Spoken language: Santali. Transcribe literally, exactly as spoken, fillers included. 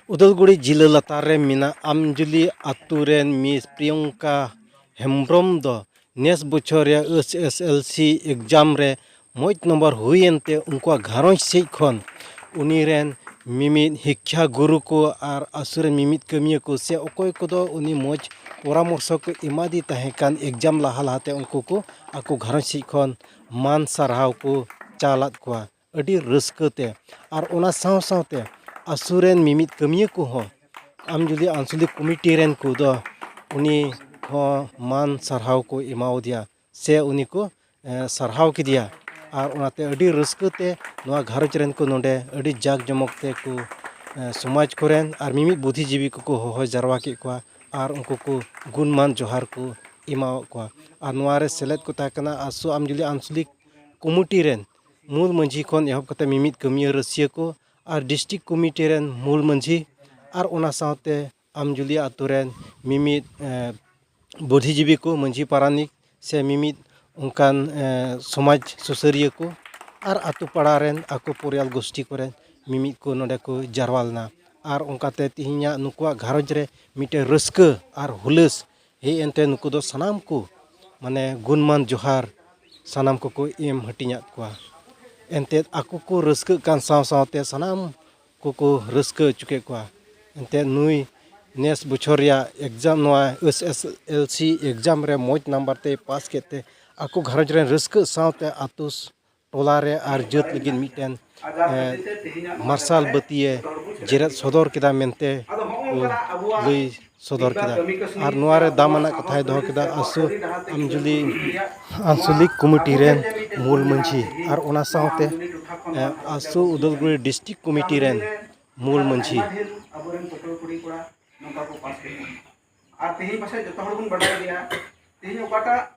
ᱩᱫᱟᱞᱜᱩᱲᱤ ᱡᱤᱞᱟᱹ ᱞᱟᱛᱟᱨ ᱨᱮ ᱢᱮᱱᱟᱜ ᱟᱢᱡᱩᱞᱤ ᱟᱹᱛᱩ ᱨᱮᱱ ᱢᱤᱥ ᱯᱨᱤᱭᱚᱝᱠᱟ ᱦᱮᱢᱵᱨᱚᱢ ᱫᱚ ᱱᱮᱥ ᱵᱚᱪᱷᱚᱨ ᱨᱮᱭᱟᱜ S S L C exam ᱨᱮ ᱢᱚᱡᱽ ᱱᱚᱢᱵᱚᱨ ᱦᱩᱭᱮᱱ ᱛᱮ ᱩᱱᱠᱩᱣᱟᱜ ᱜᱷᱟᱨᱚᱸᱡᱽ ᱥᱮᱡ ᱠᱷᱚᱱ ᱩᱱᱤ ᱨᱮᱱ ᱢᱤᱢᱤᱫ ᱦᱤᱠᱠᱷᱟ ᱜᱩᱨᱩ ᱠᱚ ᱟᱨ ᱟᱹᱥᱩ ᱨᱮᱱ ᱢᱤᱢᱤᱫ ᱠᱟᱹᱢᱤᱭᱟᱹ ᱠᱚ ᱥᱮ ᱚᱠᱚᱭ ᱠᱚᱫᱚ ᱩᱱᱤ ᱢᱚᱡᱽ ᱯᱚᱨᱟᱢᱚᱨᱥᱚ ᱠᱚ ᱮᱢᱟᱫᱮ ᱛᱟᱦᱮᱸ ᱠᱟᱱ exam ᱞᱟᱦᱟ ᱞᱟᱦᱟᱛᱮ ᱩᱱᱠᱩ ᱠᱚ ᱟᱠᱚ ᱜᱷᱟᱨᱚᱸᱡᱽ ᱥᱮᱡ ᱠᱷᱚᱱ ᱢᱟᱱ ᱥᱟᱨᱦᱟᱣ ᱠᱚ ᱪᱟᱞᱟᱫ ᱠᱚᱣᱟ᱾ ᱟᱹᱰᱤ ᱨᱟᱹᱥᱠᱟᱹ ᱛᱮ᱾ ᱟᱨ ᱚᱱᱟ ᱥᱟᱶ ᱥᱟᱶᱛᱮ ᱟᱹᱥᱩ ᱨᱮᱱ ᱢᱤᱢᱤᱫ ᱠᱟᱹᱢᱤᱭᱟᱹ ᱠᱚᱦᱚᱸ ᱟᱢᱡᱩᱞᱤ ᱟᱧᱪᱚᱞᱤᱠ ᱠᱚᱢᱤᱴᱤ ᱨᱮᱱ ᱠᱚᱫᱚ ᱩᱱᱤ ᱦᱚᱸ ᱢᱟᱱ ᱥᱟᱨᱦᱟᱣ ᱠᱚ ᱮᱢᱟᱣᱟᱫᱮᱭᱟ ᱥᱮ ᱩᱱᱤ ᱠᱚ, ᱮ, ᱥᱟᱨᱦᱟᱣ ᱠᱮᱫᱮᱭᱟ᱾ ᱟᱨ ᱚᱱᱟᱛᱮ ᱟᱹᱰᱤ ᱨᱟᱹᱥᱠᱟᱹ ᱛᱮ ᱱᱚᱣᱟ ᱜᱷᱟᱨᱚᱸᱡᱽ ᱨᱮᱱ ᱠᱚ ᱱᱚᱰᱮ ᱟᱹᱰᱤ ᱡᱟᱠ ᱡᱚᱢᱚᱠ ᱛᱮ ᱠᱚ, ᱮ, ᱥᱚᱢᱟᱡᱽ ᱠᱚᱨᱮᱱ ᱟᱨ ᱢᱤᱢᱤᱫ ᱵᱩᱫᱷᱤᱡᱤᱵᱤ ᱠᱚᱠᱚ ᱦᱚᱦᱚ ᱡᱟᱨᱣᱟ ᱠᱮᱫ ᱠᱚᱣᱟ ᱟᱨ ᱩᱱᱠᱩ ᱠᱚ ᱜᱩᱱᱢᱟᱱ ᱡᱚᱦᱟᱨ ᱠᱚ ᱮᱢᱟᱣᱟᱫ ᱠᱚᱣᱟ᱾ ᱟᱨ ᱱᱚᱣᱟ ᱨᱮ ᱥᱮᱞᱮᱫ ᱠᱚ ᱛᱟᱦᱮᱸ ᱠᱟᱱᱟ ᱟᱹᱥᱩ ᱟᱢᱡᱩᱞᱤ ᱟᱧᱪᱚᱞᱤᱠ ᱠᱚᱢᱤᱴᱤ ᱨᱮᱱ ᱢᱩᱞ ᱢᱟᱹᱡᱷᱤ ᱠᱷᱚᱱ ᱮᱦᱚᱵ ᱠᱟᱛᱮ ᱢᱤᱢᱤᱫ ᱠᱟᱹᱢᱤᱭᱟᱹ ᱨᱟᱹᱥᱤᱭᱟᱹ ᱠᱚ ᱟᱨ district committee ᱨᱮᱱ ᱢᱩᱞ ᱢᱟᱹᱡᱷᱤ ᱟᱨ ᱚᱱᱟ ᱥᱟᱶᱛᱮ ᱟᱢᱡᱩᱞᱤ ᱟᱛᱳ ᱨᱮᱱ ᱢᱤᱢᱤᱫ, ᱮ, ᱵᱩᱫᱷᱤᱡᱤᱵᱤ ᱠᱚ, ᱢᱟᱹᱡᱷᱤ ᱯᱟᱨᱟᱱᱤᱠ ᱥᱮ ᱢᱤᱢᱤᱫ ᱚᱱᱠᱟᱱ, ᱮ, ᱥᱚᱢᱟᱡᱽ ᱥᱩᱥᱟᱹᱨᱤᱭᱟᱹ ᱠᱚ ᱟᱨ ᱟᱛᱳ ᱯᱟᱲᱟ ᱨᱮᱱ ᱟᱠᱚ ᱯᱚᱨᱤᱭᱟᱞ ᱜᱳᱥᱴᱤ ᱠᱚᱨᱮᱱ ᱢᱤᱢᱤᱫ ᱠᱚ ᱱᱚᱰᱮ ᱠᱚ ᱡᱟᱨᱣᱟ ᱞᱮᱱᱟ᱾ ᱟᱨ ᱚᱱᱠᱟᱛᱮ ᱛᱮᱦᱮᱧᱟᱜ ᱱᱩᱠᱩᱣᱟᱜ ᱜᱷᱟᱨᱚᱸᱡᱽ ᱨᱮ ᱢᱤᱫᱴᱮᱱ ᱨᱟᱹᱥᱠᱟᱹ ᱟᱨ ᱦᱩᱞᱟᱹᱥ ᱦᱮᱡ ᱮᱱᱛᱮ ᱱᱩᱠᱩ ᱫᱚ ᱥᱟᱱᱟᱢ ᱠᱚ ᱢᱟᱱᱮ ᱜᱩᱱᱢᱟᱱ ᱡᱚᱦᱟᱨ ᱥᱟᱱᱟᱢ ᱠᱚᱠᱚ ᱮᱢ ᱦᱟᱹᱴᱤᱧᱟᱫ ᱠᱚᱣᱟ᱾ ᱮᱱᱛᱮᱫ ᱟᱠᱚ ᱠᱚ ᱨᱟᱹᱥᱠᱟᱹᱜ ᱠᱟᱱ ᱥᱟᱶ ᱥᱟᱶᱛᱮ ᱥᱟᱱᱟᱢ ᱠᱚᱠᱚ ᱨᱟᱹᱥᱠᱟᱹ ᱦᱚᱪᱚ ᱠᱮᱫ ᱠᱚᱣᱟ᱾ ᱮᱱᱛᱮᱫ ᱱᱩᱭ ᱱᱮᱥ ᱵᱚᱪᱷᱚᱨ ᱨᱮᱭᱟᱜ exam, ᱱᱚᱣᱟ S S L C exam ᱨᱮ ᱢᱚᱡᱽ ᱱᱟᱢᱵᱟᱨ ᱛᱮᱭ ᱯᱟᱥ ᱠᱮᱫ ᱛᱮ ᱟᱠᱚ ᱜᱷᱟᱨᱚᱸᱡᱽ ᱨᱮᱱ ᱨᱟᱹᱥᱠᱟᱹᱜ ᱥᱟᱶᱛᱮ ᱟᱛᱳ ᱴᱚᱞᱟ ᱨᱮ ᱟᱨ ᱡᱟᱹᱛ ᱞᱟᱹᱜᱤᱫ ᱢᱤᱫᱴᱮᱱ, ᱮ, ᱢᱟᱨᱥᱟᱞ ᱵᱟᱹᱛᱤᱭᱮ ᱡᱮᱨᱮᱫ ᱥᱚᱫᱚᱨ ᱠᱮᱫᱟ ᱢᱮᱱᱛᱮ ᱠᱚ ᱞᱟᱹᱭ ᱥᱚᱫᱚᱨ ᱠᱮᱫᱟ᱾ ᱟᱨ ᱱᱚᱣᱟ ᱨᱮ ᱫᱟᱢ ᱟᱱᱟᱜ ᱠᱟᱛᱷᱟᱭ ᱫᱚᱦᱚ ᱠᱮᱫᱟ ᱟᱹᱥᱩ ᱟᱢᱡᱩᱞᱤ ᱟᱧᱪᱚᱞᱤᱠ ᱠᱚᱢᱤᱴᱤ ᱨᱮᱱ ᱢᱩᱞ ᱢᱟᱹᱡᱷᱤ ᱟᱨ ᱚᱱᱟ ᱥᱟᱶᱛᱮ, ᱮ, ᱟᱹᱥᱩ ᱩᱫᱟᱞᱜᱩᱲᱤ district committee ᱨᱮᱱ ᱢᱩᱞ ᱢᱟᱹᱡᱷᱤ᱾ ᱟᱨ ᱛᱮᱦᱮᱧ ᱯᱟᱥᱮᱡ ᱡᱚᱛᱚ ᱦᱚᱲ ᱵᱚᱱ ᱵᱟᱰᱟᱭ ᱜᱮᱭᱟ, ᱛᱮᱦᱮᱧ ᱚᱠᱟᱴᱟᱜ